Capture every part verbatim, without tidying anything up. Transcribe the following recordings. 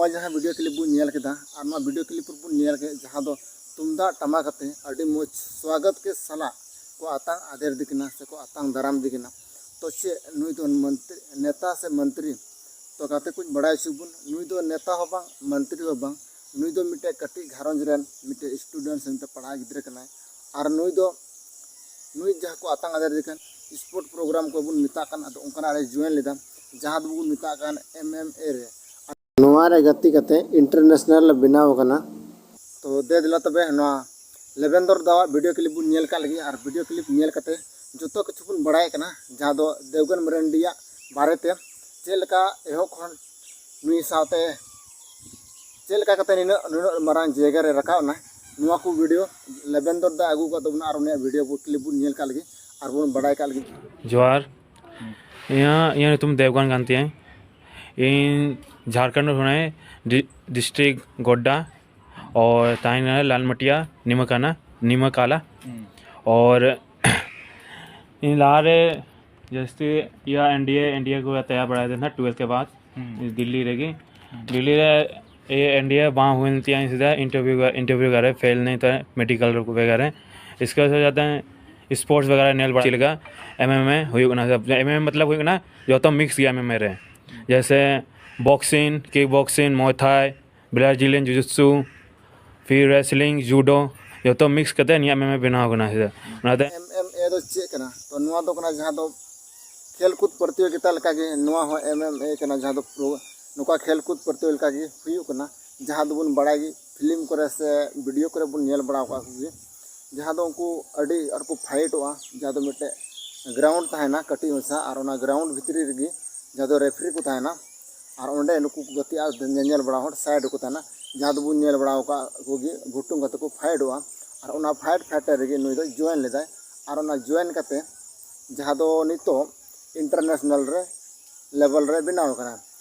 ᱱᱚᱣᱟ ᱡᱟᱦᱟᱸ video clip ᱵᱚᱱ ᱧᱮᱞ ᱠᱮᱫᱟ ᱟᱨ ᱱᱚᱣᱟ ᱵᱷᱤᱰᱤᱭᱳ ᱠᱞᱤᱯ ᱨᱮᱵᱚᱱ ᱧᱮᱞ ᱠᱮᱫ ᱡᱟᱦᱟᱸ ᱫᱚ ᱛᱩᱢᱫᱟᱜ ᱴᱟᱢᱟᱠ ᱟᱛᱮ ᱟᱹᱰᱤ ᱢᱚᱡᱽ ᱥᱣᱟᱜᱚᱛ ᱠᱮ ᱥᱟᱞᱟᱜ ᱠᱚ ᱟᱛᱟᱝ ᱟᱫᱮᱨ ᱤᱫᱤ ᱠᱟᱱᱟ ᱥᱮ ᱠᱚ ᱟᱛᱟᱝ ᱫᱟᱨᱟᱢ ᱤᱫᱤ ᱠᱟᱱᱟ᱾ ᱛᱚ ᱪᱮᱫ ᱱᱩᱭ ᱫᱚ ᱢᱚᱱᱛᱨᱤ, ᱱᱮᱛᱟ ᱥᱮ ᱢᱚᱱᱛᱨᱤ? ᱛᱚ ᱜᱟᱛᱮ ᱠᱚᱧ ᱵᱟᱲᱟᱭ ᱦᱚᱪᱚ ᱵᱚᱱ, ᱱᱩᱭ ᱫᱚ ᱱᱮᱛᱟ ᱦᱚᱸ ᱵᱟᱝ, ᱢᱚᱱᱛᱨᱤ ᱦᱚᱸ ᱵᱟᱝ, ᱱᱩᱭ ᱫᱚ ᱢᱤᱫᱴᱮᱡ ᱠᱟᱹᱴᱤᱡ ᱜᱷᱟᱨᱚᱸᱡᱽ ᱨᱮᱱ ᱢᱤᱫᱴᱮᱡ ᱥᱴᱩᱰᱮᱱᱴ ᱥᱮ ᱢᱤᱫᱴᱮᱡ ᱯᱟᱲᱦᱟᱣ ᱜᱤᱫᱽᱨᱟᱹ ᱠᱟᱱᱟᱭ᱾ ᱟᱨ ᱱᱩᱭ ᱫᱚ ᱱᱩᱭ ᱡᱟᱦᱟᱸ ᱠᱚ ᱟᱛᱟᱝ ᱟᱫᱮᱨ ᱤᱫᱤ ᱠᱟᱱ ᱥᱯᱳᱨᱴ ᱯᱨᱳᱜᱨᱟᱢ ᱠᱚ ᱵᱚᱱ ᱢᱮᱛᱟᱜ ᱠᱟᱱ, ᱟᱫᱚ ᱚᱱᱠᱟᱱᱟᱜ ᱨᱮ ᱡᱚᱭᱮᱱ ᱞᱮᱫᱟ, ᱡᱟᱦᱟᱸ ᱫᱚᱵᱚᱱ ᱢᱮᱛᱟᱜ ᱠᱟᱱ ᱮᱢ ᱮᱢ ᱮ ᱨᱮ᱾ ᱱᱚᱣᱟ ᱨᱮ ᱜᱟᱛᱮ ᱠᱟᱛᱮ ᱤᱱᱴᱟᱨᱱᱮᱥᱱᱟᱞ ᱵᱮᱱᱟᱣ ᱟᱠᱟᱱᱟ᱾ ᱛᱚ ᱫᱮ ᱫᱮᱞᱟ ᱛᱚᱵᱮ ᱱᱚᱣᱟ ᱞᱮᱵᱮᱱᱫᱚᱨ ᱫᱟᱣᱟᱜ ᱵᱷᱤᱰᱤᱭᱳ ᱠᱞᱤᱯ ᱵᱚᱱ ᱧᱮᱞ ᱠᱟᱜ ᱞᱮᱜᱮ, ᱟᱨ ᱵᱷᱤᱰᱤᱭᱳ ᱠᱞᱤᱯ ᱧᱮᱞ ᱠᱟᱛᱮ ᱡᱚᱛᱚ ᱠᱤᱪᱷᱩ ᱵᱚᱱ ᱵᱟᱲᱟᱭ ᱠᱟᱱᱟ, ᱡᱟᱦᱟᱸ ᱫᱚ ᱫᱮᱣᱜᱟᱱ ᱢᱟᱨᱟᱱᱰᱤᱭᱟᱜ ᱵᱟᱨᱮᱛᱮ, ᱪᱮᱫ ᱞᱮᱠᱟ ᱮᱦᱚᱵ ᱠᱷᱚᱱ ᱱᱩᱭ ᱥᱟᱶᱛᱮ ᱪᱮᱫ ᱞᱮᱠᱟ ᱠᱟᱛᱮ ᱱᱤᱱᱟᱹᱜ, ᱱᱩᱱᱟᱹᱜ ᱢᱟᱨᱟᱝ ᱡᱟᱭᱜᱟ ᱨᱮ ᱨᱟᱠᱟᱵ ᱮᱱᱟ, ᱱᱚᱣᱟ ᱠᱚ ᱵᱷᱤᱰᱤᱭᱳ ᱞᱮᱵᱮᱱᱫᱚᱨ ᱫᱟ ᱟᱹᱜᱩ ᱠᱟᱜ ᱛᱟᱵᱚᱱᱟ, ᱟᱨ ᱩᱱᱤᱭᱟᱜ ᱵᱷᱤᱰᱤᱭᱳ ᱵᱚ, ᱠᱞᱤᱯ ᱵᱚᱱ ᱧᱮᱞ ᱠᱟᱜ ᱞᱮᱜᱮ ᱟᱨ ᱵᱚᱱ ᱵᱟᱲᱟᱭ ᱠᱟᱜ ᱞᱮᱜᱮ᱾ ᱡᱚᱦᱟᱨ᱾ ᱤᱧᱟᱹᱜ, ᱤᱧᱟᱹᱜ ᱧᱩᱛᱩᱢ ᱫᱮᱵᱽᱜᱟᱱ ᱠᱟᱱ ᱛᱤᱧᱟᱹ᱾ ᱤᱧ ᱡᱷᱟᱲᱠᱷᱚᱸᱰ ᱠᱷᱚᱱᱟᱜ, ᱰᱤ-, ᱰᱤᱥᱴᱨᱤᱠᱴ ᱜᱳᱰᱰᱟ, ᱟᱨ ᱛᱟᱦᱮᱱ ᱠᱟᱱᱟ ᱞᱟᱞᱢᱟᱴᱤᱭᱟ, ᱱᱤᱢᱟᱠᱟᱱᱟ, ᱱᱤᱢᱟᱠᱟᱞᱟ᱾ ᱟᱨ ᱤᱧ ᱞᱟᱦᱟᱨᱮ ᱡᱟᱹᱥᱛᱤ ᱤᱭᱟᱹ ᱮᱱ ᱰᱤ ᱮ, ᱮᱱ ᱰᱤ ᱮ ᱠᱚ ᱛᱮᱭᱟᱨ ᱵᱟᱲᱟᱭ ᱛᱟᱦᱮᱱᱟ ᱴᱩᱭᱮᱞᱛᱷ ᱠᱮ ᱵᱟᱫ᱾ ᱫᱤᱞᱞᱤ ᱨᱮᱜᱮ, ᱫᱤᱞᱞᱤ ᱨᱮ ᱮ ᱮᱱ ᱰᱤ ᱮ ᱵᱟᱝ ᱦᱩᱭ ᱞᱮᱱ ᱛᱤᱧᱟᱹ, ᱥᱤᱫᱷᱟ ᱤᱱᱴᱟᱨᱵᱷᱤᱭᱩ, ᱤᱱᱴᱟᱨᱵᱷᱤᱭᱩ ᱵᱮᱜᱟᱨ ᱨᱮ ᱯᱷᱮᱞ ᱱᱟᱹᱧ ᱛᱟᱦᱮᱸᱫ ᱢᱮᱰᱤᱠᱮᱞ ᱵᱮᱜᱟᱨ ᱨᱮ᱾ ᱤᱥᱠᱮ ᱵᱟᱫ ᱡᱟᱛᱮ ᱥᱯᱳᱨᱴᱥ ᱵᱮᱜᱟᱨ ᱨᱮ ᱧᱮᱞ ᱵᱟᱲᱟ ᱪᱮᱫ ᱞᱮᱠᱟ ᱮᱢ ᱮᱢ ᱮ ᱦᱩᱭᱩᱜ ᱠᱟᱱᱟ, ᱮᱢ ᱮᱢ ᱮ ᱢᱚᱛᱞᱚᱵ ᱦᱩᱭᱩᱜ ᱠᱟᱱᱟ ᱡᱚᱛᱚ ᱢᱤᱠᱥ ᱜᱮᱭᱟ ᱮᱢ ᱮᱢ ᱮ ᱨᱮ, ᱡᱮᱭᱥᱮ ᱵᱚᱠᱥᱤᱝ, ᱠᱤᱠ ᱵᱚᱠᱥᱤᱝ, ᱢᱚᱭ ᱛᱷᱟᱭ, ᱵᱨᱟᱡᱤᱞᱤᱭᱟᱱ ᱡᱩᱡᱩᱛᱥᱩ, ᱯᱷᱤᱨ ᱨᱮᱥᱞᱤᱝ, ᱡᱩᱰᱳ, ᱡᱚᱛᱚ ᱢᱤᱠᱥ ᱠᱟᱛᱮ ᱱᱤᱭᱟᱹ ᱮᱢ ᱮᱢ ᱮ ᱵᱮᱱᱟᱣ ᱠᱟᱱᱟ᱾ ᱚᱱᱟᱛᱮ ᱮᱢ ᱮᱢ ᱮ ᱫᱚ ᱪᱮᱫ ᱠᱟᱱᱟ? ᱛᱚ ᱱᱚᱣᱟ ᱫᱚ ᱠᱟᱱᱟ ᱡᱟᱦᱟᱸ ᱫᱚ ᱠᱷᱮᱞ ᱠᱩᱫ ᱯᱨᱚᱛᱤᱡᱳᱜᱤᱛᱟ ᱞᱮᱠᱟᱜᱮ ᱱᱚᱣᱟ ᱦᱚᱸ ᱮᱢ ᱮᱢ ᱮ ᱠᱟᱱᱟ, ᱡᱟᱦᱟᱸ ᱫᱚ ᱯᱨᱳ-, ᱱᱚᱝᱠᱟ ᱠᱷᱮᱞ ᱠᱩᱫ ᱯᱨᱚᱛᱤᱡᱳᱜᱤᱛᱟ ᱞᱮᱠᱟᱜᱮ ᱦᱩᱭᱩᱜ ᱠᱟᱱᱟ, ᱡᱟᱦᱟᱸ ᱫᱚᱵᱚᱱ ᱵᱟᱲᱟᱭ ᱜᱮ, ᱯᱷᱤᱞᱢ ᱠᱚᱨᱮ ᱥᱮ ᱵᱷᱤᱰᱤᱭᱳ ᱠᱚᱨᱮ ᱵᱚᱱ ᱧᱮᱞ ᱵᱟᱲᱟ ᱟᱠᱟᱫ ᱠᱚᱜᱮ, ᱡᱟᱦᱟᱸ ᱫᱚ ᱩᱱᱠᱩ ᱟᱹᱰᱤ ᱟᱸᱴ ᱠᱚ ᱯᱷᱟᱭᱤᱴᱚᱜᱼᱟ, ᱡᱟᱦᱟᱸ ᱫᱚ ᱢᱤᱫᱴᱮᱡ ᱜᱨᱟᱣᱩᱱᱰ ᱛᱟᱦᱮᱱᱟ ᱠᱟᱹᱴᱤᱡ ᱢᱟᱪᱷᱟ, ᱟᱨ ᱚᱱᱟ ᱜᱨᱟᱣᱩᱱᱰ ᱵᱷᱤᱛᱨᱤ ᱨᱮᱜᱮ ᱡᱟᱦᱟᱸ ᱫᱚ ᱨᱮᱯᱷᱨᱤ ᱠᱚ ᱛᱟᱦᱮᱱᱟ, ᱟᱨ ᱚᱸᱰᱮ ᱱᱩᱠᱩ ᱠᱚ ᱜᱟᱛᱮᱜᱼᱟ, ᱧᱮᱧᱮᱞ ᱵᱟᱲᱟ ᱦᱚᱲ ᱥᱟᱭᱤᱰ ᱨᱮᱠᱚ ᱛᱟᱦᱮᱱᱟ, ᱡᱟᱦᱟᱸ ᱫᱚᱵᱚᱱ ᱧᱮᱞ ᱵᱟᱲᱟ ᱟᱠᱟᱫ ᱠᱚᱜᱮ ᱜᱷᱩᱴᱩᱝ ᱠᱟᱛᱮ ᱠᱚ ᱯᱷᱟᱭᱤᱴᱚᱜᱼᱟ, ᱟᱨ ᱚᱱᱟ ᱯᱷᱟᱭᱤᱴ ᱯᱷᱟᱭᱤᱴᱟᱨ ᱨᱮᱜᱮ ᱱᱩᱭ ᱫᱚ ᱡᱚᱭᱮᱱ ᱞᱮᱫᱟᱭ, ᱟᱨ ᱚᱱᱟ ᱡᱚᱭᱮᱱ ᱠᱟᱛᱮ ᱡᱟᱦᱟᱸ ᱫᱚ ᱱᱤᱛᱚᱜ ᱤᱱᱴᱟᱨᱱᱮᱥᱱᱟᱞ ᱨᱮ ᱞᱮᱵᱮᱞ ᱨᱮ ᱵᱮᱱᱟᱣ ᱟᱠᱟᱱᱟ᱾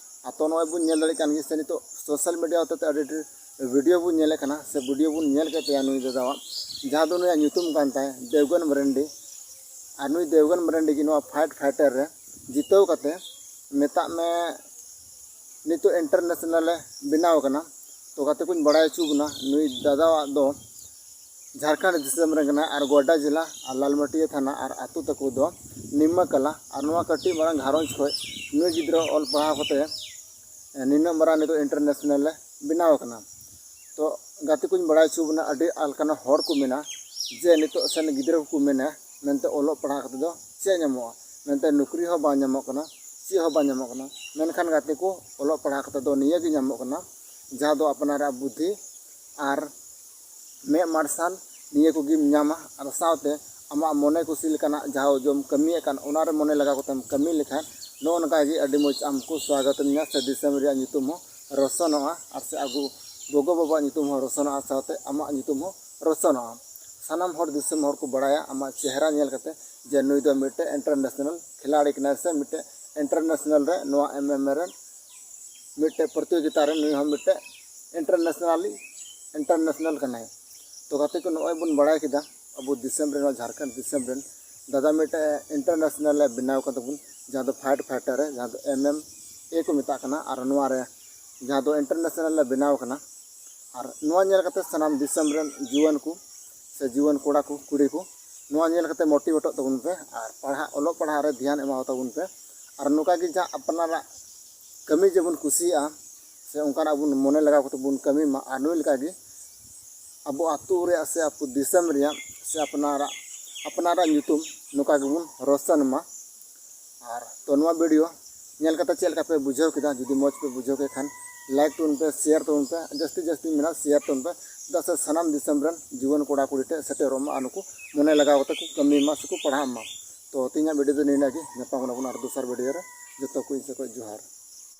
ᱟᱨ ᱛᱚ ᱱᱚᱜᱼᱚᱭ ᱵᱚᱱ ᱧᱮᱞ ᱫᱟᱲᱮᱭᱟᱜ ᱠᱟᱱ ᱜᱮᱭᱟ ᱥᱮ, ᱱᱤᱛᱚᱜ ᱥᱳᱥᱟᱞ ᱢᱤᱰᱤᱭᱟ ᱦᱚᱛᱮᱛᱮ ᱟᱹᱰᱤ ᱰᱷᱮᱨ ᱵᱷᱤᱰᱤᱭᱳ ᱵᱚᱱ ᱧᱮᱞᱮᱫ ᱠᱟᱱᱟ ᱥᱮ ᱵᱷᱤᱰᱤᱭᱳ ᱵᱚᱱ ᱧᱮᱞ ᱠᱮᱫ ᱛᱟᱭᱟ ᱱᱩᱭ ᱫᱟᱫᱟᱣᱟᱜ, ᱡᱟᱦᱟᱸ ᱫᱚ ᱱᱩᱭᱟᱜ ᱧᱩᱛᱩᱢ ᱠᱟᱱ ᱛᱟᱭ ᱫᱮᱣᱜᱟᱱ ᱢᱟᱨᱟᱱᱰᱤ᱾ ᱟᱨ ᱱᱩᱭ ᱫᱮᱣᱜᱟᱱ ᱢᱟᱨᱟᱱᱰᱤ ᱜᱮ ᱱᱚᱣᱟ ᱯᱷᱟᱭᱤᱴ ᱯᱷᱟᱭᱤᱴᱟᱨ ᱨᱮ ᱡᱤᱛᱟᱹᱣ ᱠᱟᱛᱮ ᱢᱮᱛᱟᱜ ᱢᱮ ᱱᱤᱛᱚᱜ ᱤᱱᱴᱟᱨᱱᱮᱥᱱᱟᱞ ᱮ ᱵᱮᱱᱟᱣ ᱟᱠᱟᱱᱟ᱾ ᱛᱚ ᱜᱟᱛᱮ ᱠᱚᱧ ᱵᱟᱲᱟᱭ ᱦᱚᱪᱚ ᱵᱚᱱᱟ, ᱱᱩᱭ ᱫᱟᱫᱟᱣᱟᱜ ᱫᱚ ᱡᱷᱟᱲᱠᱷᱚᱸᱰ ᱫᱤᱥᱚᱢ ᱨᱮ ᱠᱟᱱᱟ ᱟᱨ ᱜᱚᱰᱰᱟ ᱡᱮᱞᱟ ᱟᱨ ᱞᱟᱞᱢᱟᱹᱴᱤᱭᱟᱹ ᱛᱷᱟᱱᱟ ᱟᱨ ᱟᱹᱛᱩ ᱛᱟᱠᱚ ᱫᱚ ᱱᱤᱢᱟᱹᱠᱟᱞᱟ᱾ ᱟᱨ ᱱᱚᱣᱟ ᱠᱟᱹᱴᱤᱡ ᱢᱟᱨᱟᱝ ᱜᱷᱟᱨᱚᱸᱡᱽ ᱠᱷᱚᱱ ᱱᱩᱭ ᱜᱤᱫᱽᱨᱟᱹ ᱚᱞ ᱯᱟᱲᱦᱟᱣ ᱠᱟᱛᱮ ᱱᱤᱱᱟᱹᱜ ᱢᱟᱨᱟᱝ ᱱᱤᱛᱚᱜ ᱤᱱᱴᱟᱨᱱᱮᱥᱱᱟᱞ ᱮ ᱵᱮᱱᱟᱣ ᱟᱠᱟᱱᱟ᱾ ᱛᱚ ᱜᱟᱛᱮ ᱠᱚᱧ ᱵᱟᱲᱟᱭ ᱦᱚᱪᱚ ᱵᱚᱱᱟ, ᱟᱹᱰᱤ ᱞᱮᱠᱟᱱ ᱦᱚᱲ ᱠᱚ ᱢᱮᱱᱟ ᱡᱮ ᱱᱤᱛᱚᱜ ᱥᱮᱱ ᱜᱤᱫᱽᱨᱟᱹ ᱠᱚᱠᱚ ᱢᱮᱱᱟ ᱢᱮᱱᱛᱮ ᱚᱞᱚᱜ ᱯᱟᱲᱦᱟᱣ ᱠᱟᱛᱮ ᱫᱚ ᱪᱮᱫ ᱧᱟᱢᱚᱜᱼᱟ, ᱢᱮᱱᱛᱮ ᱱᱚᱠᱨᱤ ᱦᱚᱸ ᱵᱟᱝ ᱧᱟᱢᱚᱜ ᱠᱟᱱᱟ, ᱪᱮᱫ ᱦᱚᱸ ᱵᱟᱝ ᱧᱟᱢᱚᱜ ᱠᱟᱱᱟ᱾ ᱢᱮᱱᱠᱷᱟᱱ ᱜᱟᱛᱮ ᱠᱚ, ᱚᱞᱚᱜ ᱯᱟᱲᱦᱟᱣ ᱠᱟᱛᱮ ᱫᱚ ᱱᱤᱭᱟᱹ ᱜᱮ ᱧᱟᱢᱚᱜ ᱠᱟᱱᱟ, ᱡᱟᱦᱟᱸ ᱫᱚ ᱟᱯᱱᱟᱨᱟᱜ ᱵᱩᱫᱽᱫᱷᱤ ᱟᱨ ᱢᱮᱫ ᱢᱟᱨᱥᱟᱞ ᱱᱤᱭᱟᱹ ᱠᱚᱜᱮᱢ ᱧᱟᱢᱟ᱾ ᱟᱨ ᱥᱟᱶᱛᱮ ᱟᱢᱟᱜ ᱢᱚᱱᱮ ᱠᱩᱥᱤ ᱞᱮᱠᱟᱱᱟᱜ ᱡᱟᱦᱟᱸ ᱡᱚᱢ ᱠᱟᱹᱢᱤᱭᱮᱫ ᱠᱟᱱ, ᱚᱱᱟᱨᱮ ᱢᱚᱱᱮ ᱞᱟᱜᱟᱣ ᱠᱟᱛᱮᱢ ᱠᱟᱹᱢᱤ ᱞᱮᱠᱷᱟᱱ ᱱᱚᱜᱼᱚ ᱱᱚᱝᱠᱟ ᱜᱮ ᱟᱹᱰᱤ ᱢᱚᱡᱽ ᱟᱢ ᱠᱚ ᱥᱣᱟᱜᱚᱛ ᱢᱮᱭᱟ, ᱥᱮ ᱫᱤᱥᱚᱢ ᱨᱮᱭᱟᱜ ᱧᱩᱛᱩᱢ ᱦᱚᱸ ᱨᱚᱥᱚᱱᱚᱜᱼᱟ, ᱟᱨ ᱥᱮ ᱟᱵᱚ ᱜᱚᱜᱚ ᱵᱟᱵᱟᱣᱟᱜ ᱧᱩᱛᱩᱢ ᱦᱚᱸ ᱨᱚᱥᱚᱱᱚᱜᱼᱟ, ᱥᱟᱶᱛᱮ ᱟᱢᱟᱜ ᱧᱩᱛᱩᱢ ᱦᱚᱸ ᱨᱚᱥᱚᱱᱚᱜᱼᱟ᱾ ᱥᱟᱱᱟᱢ ᱦᱚᱲ, ᱫᱤᱥᱚᱢ ᱦᱚᱲ ᱠᱚ ᱵᱟᱲᱟᱭᱟ ᱟᱢᱟᱜ ᱪᱮᱦᱨᱟ ᱧᱮᱞ ᱠᱟᱛᱮ ᱡᱮ ᱱᱩᱭ ᱫᱚ ᱢᱤᱫᱴᱮᱡ ᱤᱱᱴᱟᱨᱱᱮᱥᱱᱟᱞ ᱠᱷᱤᱞᱟᱲᱤ ᱠᱟᱱᱟᱭ, ᱥᱮ ᱢᱤᱫᱴᱮᱡ ᱤᱱᱴᱟᱨᱱᱮᱥᱱᱟᱞ ᱨᱮ ᱱᱚᱣᱟ ᱮᱢ ᱮᱢ ᱮ ᱨᱮᱱ ᱢᱤᱫᱴᱮᱡ ᱯᱨᱚᱛᱤᱡᱳᱜᱤᱛᱟ ᱨᱮ ᱱᱩᱭ ᱦᱚᱸ ᱢᱤᱫᱴᱮᱡ ᱤᱱᱴᱟᱨᱱᱮᱥᱱᱟᱞᱤ ᱤᱱᱴᱟᱨᱱᱮᱥᱱᱟᱞ ᱠᱟᱱᱟᱭ᱾ ᱛᱚ ᱜᱟᱛᱮ ᱠᱚ, ᱱᱚᱜᱼᱚᱭ ᱵᱚᱱ ᱵᱟᱲᱟᱭ ᱠᱮᱫᱟ ᱟᱵᱚ ᱫᱤᱥᱚᱢ ᱨᱮ, ᱱᱚᱣᱟ ᱡᱷᱟᱲᱠᱷᱚᱸᱰ ᱫᱤᱥᱚᱢ ᱨᱮᱱ ᱫᱟᱫᱟ ᱢᱤᱫᱴᱮᱡ ᱤᱱᱴᱟᱨᱱᱮᱥᱱᱟᱞ ᱮ ᱵᱮᱱᱟᱣ ᱠᱟᱱ ᱛᱟᱵᱚᱱ, ᱡᱟᱦᱟᱸ ᱫᱚ ᱯᱷᱟᱭᱤᱴ ᱯᱷᱟᱭᱴᱟᱨ ᱨᱮ, ᱡᱟᱦᱟᱸ ᱫᱚ ᱮᱢ ᱮᱢ ᱮ ᱠᱚ ᱢᱮᱛᱟᱜ ᱠᱟᱱᱟ᱾ ᱟᱨ ᱱᱚᱣᱟ ᱨᱮ ᱡᱟᱦᱟᱸ ᱫᱚ ᱤᱱᱴᱟᱨᱱᱮᱥᱱᱟᱞ ᱮ ᱵᱮᱱᱟᱣ ᱠᱟᱱᱟ, ᱟᱨ ᱱᱚᱣᱟ ᱧᱮᱞ ᱠᱟᱛᱮ ᱥᱟᱱᱟᱢ ᱫᱤᱥᱚᱢ ᱨᱮᱱ ᱡᱩᱣᱟᱹᱱ ᱠᱚ ᱥᱮ ᱡᱩᱣᱟᱹᱱ ᱠᱚᱲᱟ ᱠᱚ, ᱠᱩᱲᱤ ᱠᱚ, ᱱᱚᱣᱟ ᱧᱮᱞ ᱠᱟᱛᱮ ᱢᱳᱴᱤᱵᱷᱮᱴᱚᱜ ᱛᱟᱵᱚᱱ ᱯᱮ ᱟᱨ ᱯᱟᱲᱦᱟᱜ, ᱚᱞᱚᱜ ᱯᱟᱲᱦᱟᱜ ᱨᱮ ᱫᱷᱮᱭᱟᱱ ᱮᱢᱟᱣ ᱛᱟᱵᱚᱱ ᱯᱮ᱾ ᱟᱨ ᱱᱚᱝᱠᱟ ᱜᱮ ᱡᱟᱦᱟᱸ ᱟᱯᱱᱟᱨᱟᱜ ᱠᱟᱹᱢᱤ ᱡᱮᱵᱚᱱ ᱠᱩᱥᱤᱭᱟᱜᱼᱟ, ᱥᱮ ᱚᱱᱠᱟᱱᱟᱜ ᱵᱚᱱ ᱢᱚᱱᱮ ᱞᱟᱜᱟᱣ ᱠᱟᱛᱮ ᱵᱚᱱ ᱠᱟᱹᱢᱤ ᱢᱟ᱾ ᱟᱨ ᱱᱩᱭ ᱞᱮᱠᱟ ᱜᱮ ᱟᱵᱚ ᱟᱹᱛᱩ ᱨᱮᱭᱟᱜ ᱥᱮ ᱟᱵᱚ ᱫᱤᱥᱚᱢ ᱨᱮᱭᱟᱜ ᱥᱮ ᱟᱯᱱᱟᱨᱟᱜ, ᱟᱯᱱᱟᱨᱟᱜ ᱧᱩᱛᱩᱢ ᱱᱚᱝᱠᱟ ᱜᱮᱵᱚᱱ ᱨᱚᱥᱚᱱ ᱢᱟ᱾ ᱟᱨ ᱛᱚ ᱱᱚᱣᱟ ᱵᱷᱤᱰᱤᱭᱳ ᱧᱮᱞ ᱠᱟᱛᱮ ᱪᱮᱫ ᱞᱮᱠᱟ ᱯᱮ ᱵᱩᱡᱷᱟᱹᱣ ᱠᱮᱫᱟ? ᱡᱩᱫᱤ ᱢᱚᱡᱽ ᱯᱮ ᱵᱩᱡᱷᱟᱹᱣ ᱠᱮᱫ ᱠᱷᱟᱱ ᱞᱟᱭᱤᱠ ᱛᱟᱵᱚᱱ ᱯᱮ, ᱥᱮᱭᱟᱨ ᱛᱟᱵᱚᱱ ᱯᱮ, ᱡᱟᱹᱥᱛᱤ ᱡᱟᱹᱥᱛᱤ ᱢᱮᱱᱟᱜ ᱥᱮᱭᱟᱨ ᱛᱟᱵᱚᱱ ᱯᱮ, ᱪᱮᱫᱟᱜ ᱥᱮ ᱥᱟᱱᱟᱢ ᱫᱤᱥᱚᱢ ᱨᱮᱱ ᱡᱩᱣᱟᱹᱱ ᱠᱚᱲᱟ ᱠᱩᱲᱤ ᱴᱷᱮᱱ ᱥᱮᱴᱮᱨᱚᱜ ᱢᱟ ᱟᱨ ᱱᱩᱠᱩ ᱢᱚᱱᱮ ᱞᱟᱜᱟᱣ ᱠᱟᱛᱮ ᱠᱚ ᱠᱟᱹᱢᱤ ᱢᱟ ᱥᱮᱠᱚ ᱯᱟᱲᱦᱟᱜ ᱢᱟ᱾ ᱛᱚ ᱛᱮᱦᱮᱧᱟᱜ ᱵᱷᱤᱰᱤᱭᱳ ᱫᱚ ᱱᱤᱱᱟᱹᱜ ᱜᱮ, ᱧᱟᱯᱟᱢ ᱠᱟᱱᱟ ᱵᱚᱱ ᱟᱨ ᱫᱚᱥᱟᱨ ᱵᱷᱤᱰᱤᱭᱳ ᱨᱮ᱾ ᱡᱚᱛᱚ ᱠᱚ ᱤᱧ ᱥᱮᱫ ᱠᱷᱚᱱ ᱡᱚᱦᱟᱨ᱾